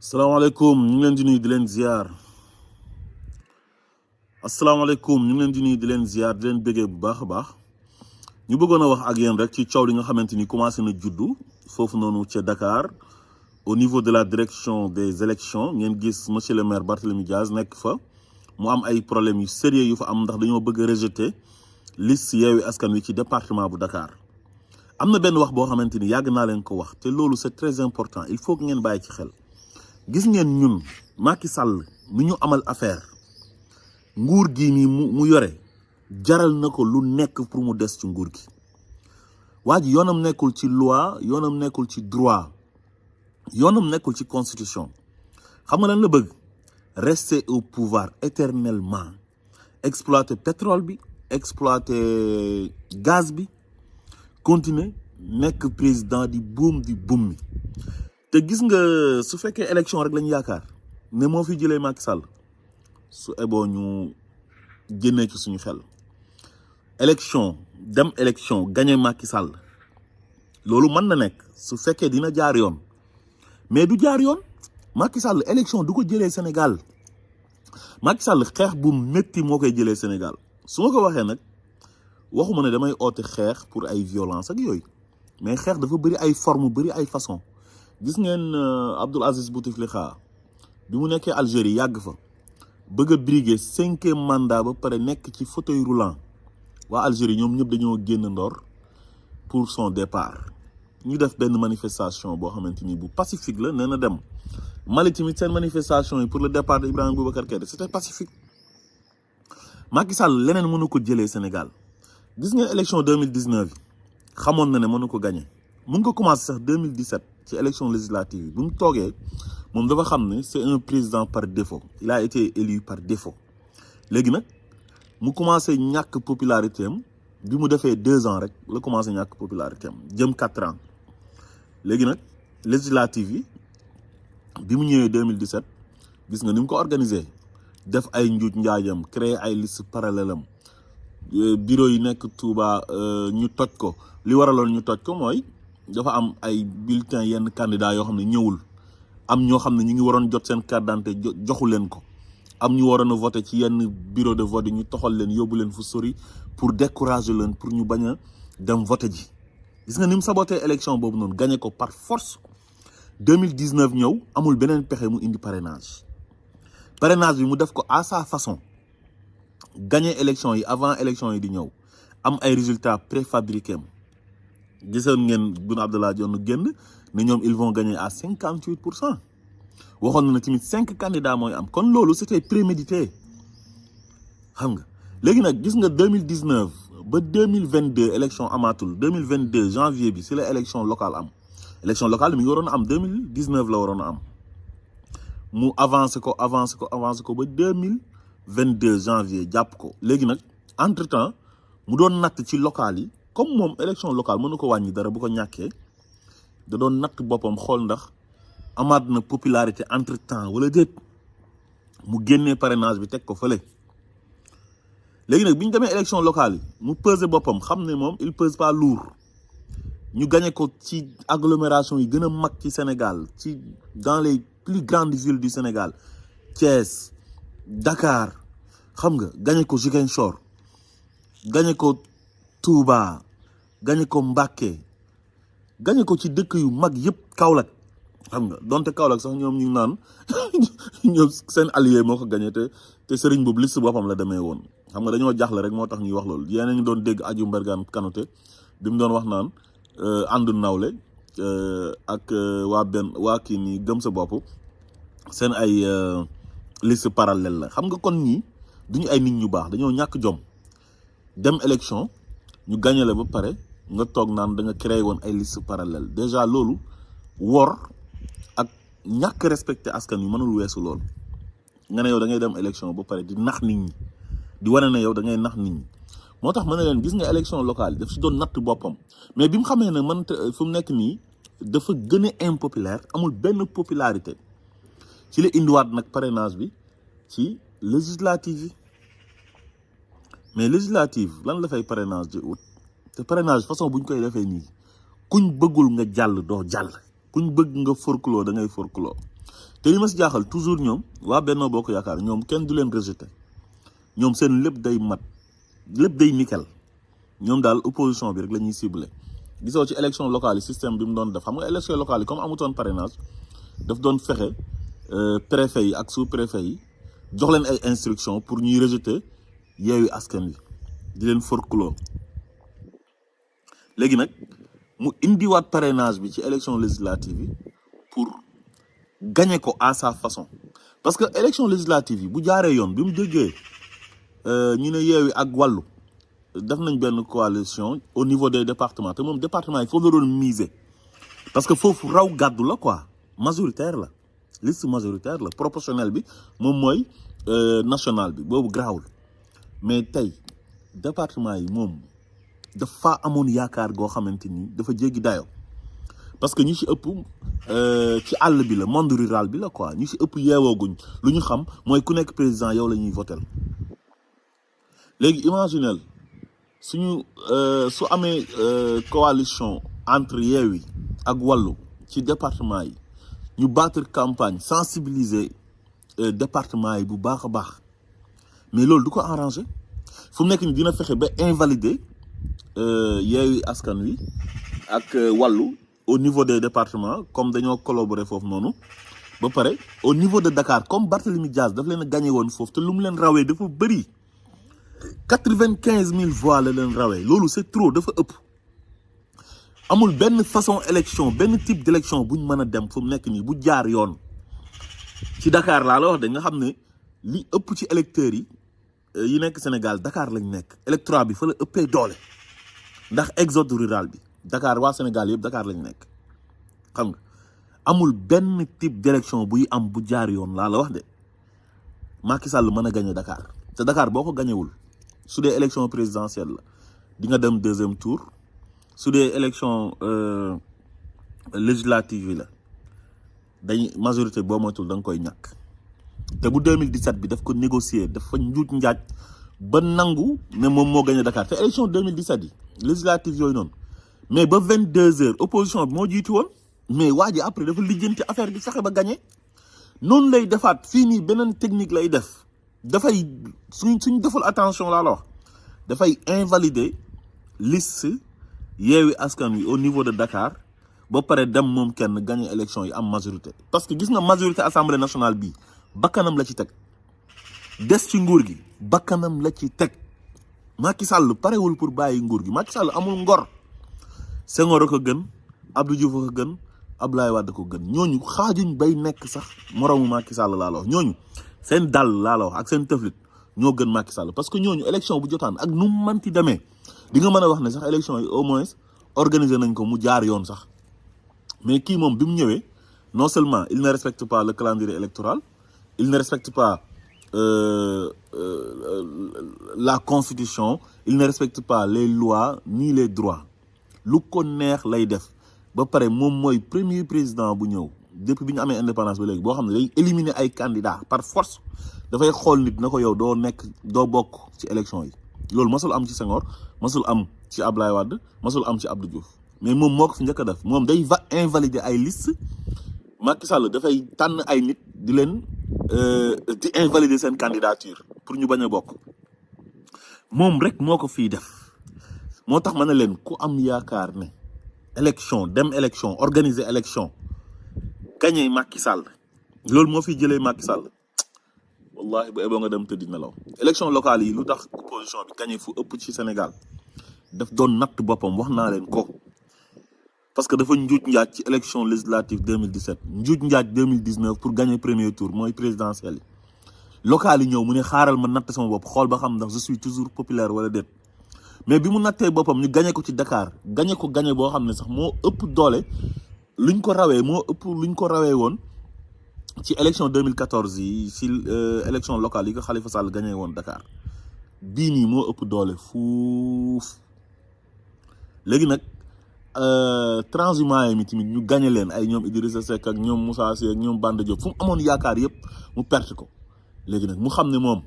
salaamaaleykum ñu ngi leen di nuyu di leen ziar asalaamaaleykum ñu ngi leen di nuyu di leen ziar di leen bëggee bu baax a baax ñu bëggoon a wax ak yéen rek ci coow li nga xamante ni commencé na juddu foofu noonu ca Dakar au niveau de la direction des élections ngeen gis monsieur le maire Barthélémy Dias nekk fa mu am ay problèmes yu sérieux yu fa am ndax dañoo bëgg a rejeter liste Yewwi Askan Wi ci département bu Dakar am na benn wax boo xamante ni yàgg naa leen ko wax te loolu c'est très important il faut que ngeen bàyyi ci xel. gis ngeen ñun Macky Sall mi ñu amal affaire nguur gi nii mu yore jaral na ko lu nekk pour mu des ci nguur gi waa ji yoonam nekkul ci loi yoonam nekkul ci droit yoonam nekkul ci constitution xam nga lan la bëgg rester au pouvoir éternellement exploiter pétrole bi exploiter gaz bi continuer nekk président di buum mi te gis nga su fekkee élection rek lañu yaakaar ne moo fi jëlee Macky Sall su eboo ñu génnee ci suñu xel élection dem élection gagné Macky Sall loolu mën na nekk su fekkee dina jaar yoon mais du jaar yoon Macky Sall élection du ko jëlee Sénégal Macky Sall xeex bu métti moo koy jëlee Sénégal su ma ko waxee nag waxuma ne damay oote xeex pour ay violence ak yooyu mais xeex dafa bëri ay forme bëri ay façon gis ngeen Abdoul Aziz Bouteflika bi mu nekkee Algérie yàgg fa bëgg a briguer 5e mandat ba pare nekk ci fauteuil roulant waa Algérie ñoom ñëpp dañoo génn ndoor pour son départ ñu def benn manifestation boo xamante ni bu pacifique la nee na dem Mali tamit seen manifestation yi pour le départ de Ibrahima Boubacar Keïta c'était pacifique Macky Sall leneen mënu ko jëlee Sénégal gis ngeen élection 2019 yi xamoon na ne mënu ko gagné mun ko commencé sax 2017 ci élection législative yi bu mu toogee moom dafa xam ne c'est un président par défaut il a été élu par défaut léegi nag mu commencé ñàkk popularité am bi mu defee 2 ans rek la commencé ñàkk popularité am jëm 4 ans léegi nag législative yi bi mu ñëwee 2017 gis nga ni mu ko organisé def ay njuuj njaajam créer ay liste parallèle am bureau yi nekk Touba ñu toj ko li waraloon ñu toj ko mooy dafa am ay bulletins yenn candidats yoo xam ne ñëwul am ñoo xam ne ñu ngi waroon jot seen carte d'identité joxu leen ko am ñu waroon a voter ci yenn bureau de vote yi ñu toxal leen yóbbu leen fu sori pour décourager leen pour ñu bañ a dem voter ji gis nga ni mu saboté élection boobu noonu gagné ko par force 2019 ñëw amul beneen pexe mu indi parrainage bi mu def ko à sa façon gagné élection yi avant élection yi di ñëw am ay résultats préfabriqués am gisoon ngeen Boun Abdallah Dionne génn ne ñoom ils vont gagner à 58% waxoon na ne tamit 5 candidats mooy am kon loolu c'était prémédité xam nga léegi nag gis nga 2019 ba 2022 élection amaatul 2022 janvier bi si la élection locale am élection locale mi ngi waroon a am 2019 la waroon a am mu avancé ko ba 2022 janvier jàpp ko léegi nag entre temps mu doon natt ci local yi comme moom élection locale mënu ko wàññi dara bu ko ñàkkee da doon natt boppam xool ndax amaat na popularité entre temps wala déet mu génnee parrainage bi teg ko fële léegi nag bi ñu demee élection locale yi mu peser boppam xam ne moom il pèse pas lourd ñu gagné ko ci agglomération yi gën a mag ci Sénégal ci dans les plus grandes villes du Sénégal Thiès Dakar xam nga gagné ko Ziguinchor gagné ko Touba gagné ko Mbacké gagné ko ci dëkk yu mag yëpp Kaolack xam nga donte Kaolack sax ñoom ñu naan ñoom seen allié moo ko gagné te Serigne boobu liste boppam la demee woon xam nga dañoo jaaxle rek moo tax ñuy wax loolu yéen a ngi doon dégg Adji Mbergane Kanouté bi mu doon wax naan àndu nawle ak waa kii nii gëm sa bopp seen ay liste parallèle la xam nga kon ñii duñu ay nit ñu baax dañoo ñàkk jom dem élection ñu gagné la ba pare nga toog naan da nga créé woon ay liste parallèle déjà loolu wor ak ñàkk respecté askan wi mënul weesu loolu nga ne yow da ngay dem élection ba pare di nax nit ñi di wane ne yow da ngay nax nit ñi moo tax ma ne leen gis nga élection locale daf si doon natt boppam mais bi mu xamee ne man fu mu nekk nii dafa gën a impopulaire amul benn popularité ci la indiwaat nag parrainage bi ci législative yi mais législative lan la fay parrainage di ut te parrainage façon bu ñu koy defee nii kuñ bëggul nga jàll doo jàll kuñ bëgg nga forclos da ngay forclos te li ma si jaaxal toujours ñoom waa Benno Bokk Yaakaar ñoom kenn du leen rejeté ñoom seen lépp day mat lépp day nickel ñoom daal opposition bi rek la ñuy ciblé. gisoo ci élection locale yi système bi mu doon def xam nga élection locale yi comme amutoon parrainage daf doon fexe préfet yi ak sous préfet yi jox leen ay instructions pour ñuy rejeter Yewwi Askan Wi di leen forclos léegi nag mu indiwaat parrainage bi ci élection législative yi pour gagner ko à sa façon parce que élection législative yi bu jaaree yoon bi mu déggee ñu ne Yewwi ak Wallu def nañ benn coalition au niveau des départements te moom département yi foofu la doon miser parce que foofu raw gàddu la quoi majoritaire la liste majoritaire la proportionnel bi moom mooy national bi boobu garaawul mais tey département yi moom dafa amoon yaakaar goo xamante ni dafa jéggi dayoo parce que ñi ci ëpp ci àll bi la monde rural bi la quoi ñi ci ëpp yeewooguñ lu ñu xam mooy ku nekk président yow la ñuy votel léegi imaginel suñu su amee coalition entre Yewwi ak Wallu ci département yi ñu battre campagne sensibiliser département yi bu baax a baax mais loolu du ko arrangé fu mu nekk ni dina fexe ba invalider Yewwi Askan Wi ak Wallu au niveau des départements comme dañoo collaborer foofu noonu ba pare au niveau de Dakar comme Barthélémy Diaz daf leen a gagné woon foofu te lu mu leen rawee dafa bëri 95 000 voix la leen rawee loolu c'est trop dafa ëpp amul benn façon élection benn type d'élection buñ mën a dem fu mu nekk nii bu jaar yoon ci Dakar laa la wax de nga xam ne li ëpp ci électeurs yi nekk Sénégal Dakar lañ nekk électorat bi fa la ëppee doole ndax exode rural bi Dakar waa Sénégal yëpp Dakar lañ nekk xam nga amul benn type d'élection buy am bu jaar yoon laa la wax de Macky Sall mën a gagné Dakar te Dakar boo ko gagnéwul su dee élection présidentielle la di nga dem deuxième tour su dee élection législative yi la dañ majorité boo moytul da nga koy ñàkk te bu 2017 bi daf ko négocier dafa njuuj njaaj ba nangu ne moom moo gagné Dakar te élection 2017 yi législative yooyu noonu mais ba 22h opposition bi moo jiitu woon mais waa ji après dafa lijjanti affaire bi fexe ba gagné noonu lay defaat fii nii beneen technique lay def dafay suñ deful attention laa la wax dafay invalider liste Yewwi Askan Wi au niveau de Dakar ba pare dem moom kenn gagné élection yi am majorité parce que gis nga majorité assemblée nationale bii bakkanam la ci teg des ci nguur gi bakkanam la ci teg Macky Sall parewul pour bàyyi nguur gi Macky Sall amul ngor Senghor a ko gën Abdou Diouf a ko gën Abdoulaye Wade ko gën ñooñu xaajuñ bay nekk sax moroomu Macky Sall laa la wax ñooñu seen dal laa la wax ak seen tëflit ñoo gën Macky Sall parce que ñooñu élection bu jotaan ak nu mu manti demee di nga mën a wax ne sax élection yi au moins organiser nañ ko mu jaar yoon sax mais kii moom bi mu ñëwee non seulement il ne respecte pas le calendrier électoral il ne respecte pas la constitution il ne respecte pas les lois ni les droits lu ko neex lay def ba pare moom mooy premier président bu ñëw depuis bi ñu amee indépendance ba léegi boo xam ne day éliminer ay candidats par force dafay xool nit na ko yow doo bokk ci élection yi loolu masul am ci Senghor masul am ci Abdoulaye Wade masul am ci Abdou Diouf mais moom moo ko fi njëkk a def moom day invalider ay liste Macky Sall dafay tànn ay nit di leen di invalider seen candidature pour ñu bañ a bokk moom rek moo ko fii def moo tax ma ne leen ku am yaakaar ne élection dem élection organiser élection gagné Macky Sall loolu moo fi jëlee Macky Sall wallahi bu eboo nga dem tëddi nelaw élection locale yi lu tax opposition bi gagné fu ëpp ci Sénégal daf doon natt boppam wax naa leen ko parce que dafa njuuj njaaj ci élection législative 2017 njuuj njaaj 2019 pour gagner premier tour mooy présidentiel yi locale yi ñëw mu ne xaaral ma natt sama bopp xool ba xam ndax je suis toujours populaire wala déet mais bi mu nattee boppam ñu gagné ko ci Dakar gagné ko gagné boo xam ne sax moo ëpp doole luñ ko rawee woon ci élection 2014 yi ci élection locale yi ko Khalifa Sall gagné woon Dakar bii nii moo ëpp doole fuuf léegi nag transhumants yi tamit ñu gagné leen ay ñoom Idrissa Seck ak ñoom Moussa Sy ak ñoom Banda Diop fu mu amoon yaakaar yëpp mu perte ko léegi nag mu xam ne moom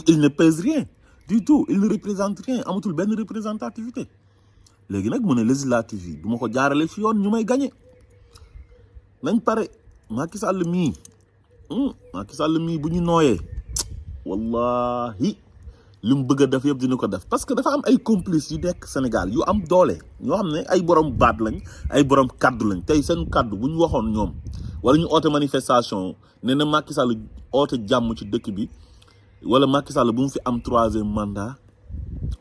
il ne pèse rien du tout il ne représente rien amatul benn représentativité léegi nag mu ne législative yi du ma ko jaarale ci yoon ñu may gagné nañ pare Macky Sall mii Macky Sall mii bu ñu nooyee wallahi li mu bëgg a def yëpp dina ko def parce que dafa am ay complices yu nekk Sénégal yu am doole ñoo xam ne ay borom baat lañ ay borom kaddu lañ tey seen kaddu bu ñu waxoon ñoom wala ñu oote manifestation ne na Macky Sall oote jàmm ci dëkk bi wala Macky Sall bu mu fi am 3e mandat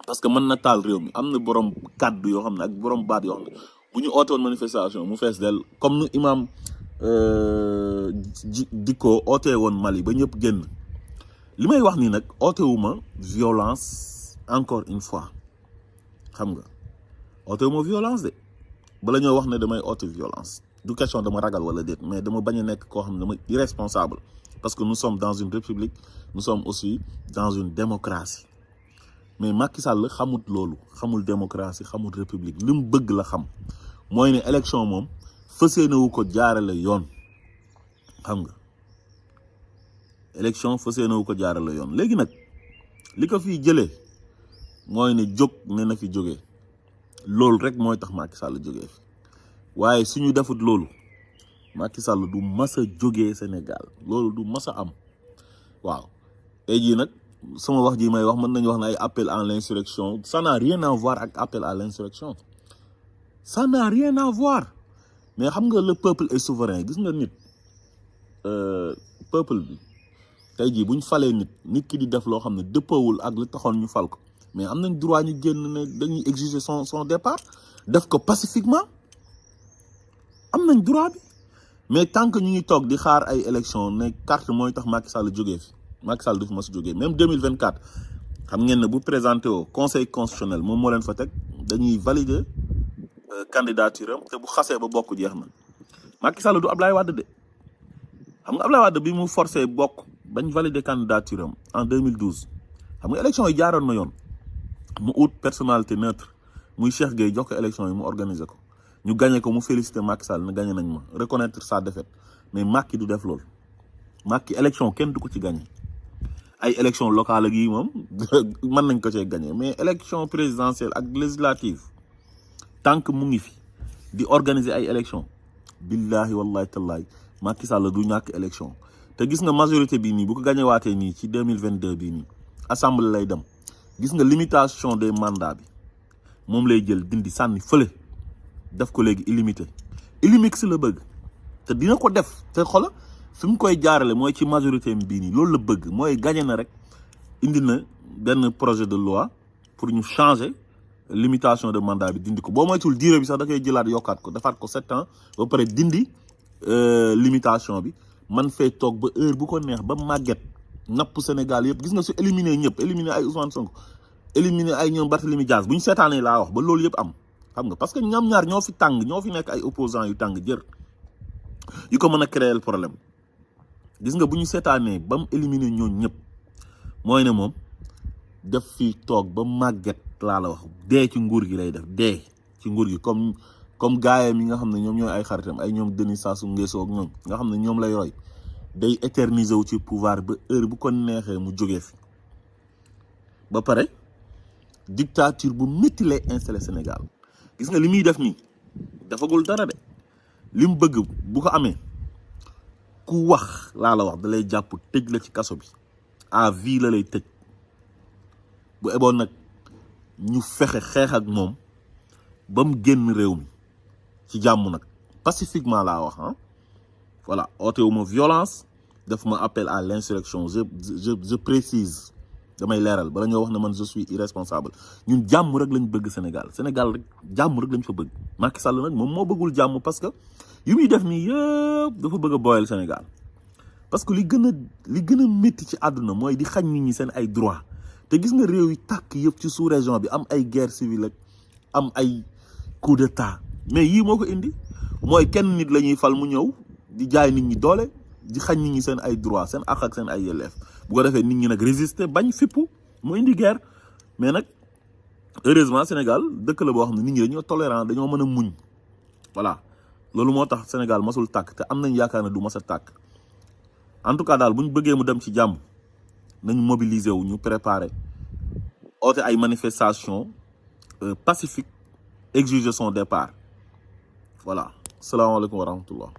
parce que mën na taal réew mi am na borom kaddu yoo xam ne ak borom baat yoo xam ne bu ñu oote woon manifestation mu fees del comme nu imam Dicko ootee woon Mali ba ñëpp génn li may wax nii nag ootewuma violence encore une fois xam nga ootewuma violence de bala ñoo wax ne damay oote violence du question dama ragal wala déet mais dama bañ a nekk koo xam ne dama irresponsable parce que nous sommes dans une république nous sommes aussi dans une démocratie mais Macky Sall xamut loolu xamul démocratie xamul république li mu bëgg la xam mooy ne élection moom fëseenewu ko jaarale yoon xam nga élection fëseenewu ko jaarale yoon léegi nag li ko fiy jëlee mooy ne jóg ne na fi jógee loolu rek mooy tax Macky Sall jógee fi waaye suñu defut loolu Macky Sall du mas a jógee Sénégal loolu du mas a am waaw tey jii nag sama wax ji may wax mën nañu wax ne ay appel à l'insurrection ça n'a rien à voir ak appel à l'insurrection ça n'a rien à voir mais xam nga le peuple est souverain gis nga nit peuple bi tey jii buñ falee nit ki di def loo xam ne dëppawul ak li taxoon ñu fal ko mais am nañ droit ñu génn ne dañuy exiger son départ def ko pacifiquement am nañ droit bi mais tant que ñu ngi toog di xaar ay élection ne carte mooy tax Macky Sall jógee fi Macky Sall du fi mas a jógee même 2024 xam ngeen ne bu présenté au conseil constitutionnel moom moo leen fa teg dañuy valider candidature am te bu xasee ba bokk jeex na Macky Sall du Ablaye Wade de xam nga Ablaye Wade bi mu forcé bokk bañ valider candidature am en 2012 xam nga élection yi jaaroon na yoon mu ut personnalité neutre muy Cheikh Gueye jox ko élection yi mu organiser ko ñu gagné ko mu féliciter Macky Sall ne gagné nañ ma reconnaître sa défaite mais Macky du def loolu Macky élection kenn du ko ci gagné ay élection locale ak yi moom mën nañ ko cee gagné mais élection présidentielle ak législative tant que mu ngi fi di organiser ay élection billahi wallahi tallahi Macky Sall du ñàkk élection te gis nga majorité bii nii bu ko gagné waatee nii ci 2022 bii nii assemblée lay dem gis nga limitation des mandats bi moom lay jël dindi sànni fële def ko léegi illimix la bëgg te dina ko def te xola fi mu koy jaarale mooy ci majorité bii nii loolu la bëgg mooy gagné na rek indi na benn projet de loi pour ñu changer limitation de mandat bi dindi ko boo moytul durée bi sax da koy jëlaat yokkaat ko defaat ko 7 ans ba pare dindi limitation bi man fay toog ba heure bu ko neex ba màgget napp Sénégal yëpp gis nga su éliminer ñëpp éliminer ay Ousmane Sonko éliminer ay ñoom Barthélémy Dias bu ñu seetaanee laa wax ba loolu yëpp am xam nga parce que ñoom ñaar ñoo fi tàng ñoo fi nekk ay opposants yu tàng jër yu ko mën a créer le problème gis nga bu ñu seetaanee ba mu éliminer ñooñu ñëpp mooy ne moom def fi toog ba màgget laa la wax dee ci nguur gi lay def dee ci nguur gi comme gaayam yi nga xam ne ñoom ñooy ay xaritam ay ñoom Denis Sassou Nguesso ak ñoom nga xam ne ñoom lay roy day éterniser wu ci pouvoir ba heure bu ko neexee mu jógee fi ba pare dictature bu métti lay installé Sénégal gis nga li muy def nii dafagul dara de li mu bëgg bu ko amee ku wax laa la wax da lay jàpp tëj la ci kaso bi à vie la lay tëj bu eboon nag ñu fexe xeex ak moom ba mu génn réew mi ci jàmm nag pacifiquement laa wax ah voilà ootewuma violence def ma appel à l'insurrection je précise damay leeral bala ñoo wax ne man je suis irresponsable ñun jàmm rek lañ bëgg Sénégal rek jàmm rek lañ fa bëgg Macky Sall nag moom moo bëggul jàmm parce que yu muy def nii yëpp dafa bëgg a boyal Sénégal parce que li gën a métti ci àdduna mooy di xañ nit ñi seen ay droit te gis nga réew yi tàkk yëpp ci sous-région bi am ay guerre civile ak am ay coup d'état mais yii moo ko indi mooy kenn nit la ñuy fal mu ñëw di jaay nit ñi doole di xañ nit ñi seen ay droit seen àq ak seen ay yelleef bu ko defee nit ñi nag résister bañ fippu mu indi guerre mais nag heureusement Sénégal dëkk la boo xam ne nit ñi dañoo tolérant dañoo mën a muñ voilà loolu moo tax Sénégal masul tàkk te am nañ yaakaar ne du mas a tàkk en tout cas daal bu ñu bëggee mu dem ci jàmm nañ mobiliser wu ñu préparer oote ay manifestation pacifique exiger son départ voilà salaamaaleykum wa rahmatullah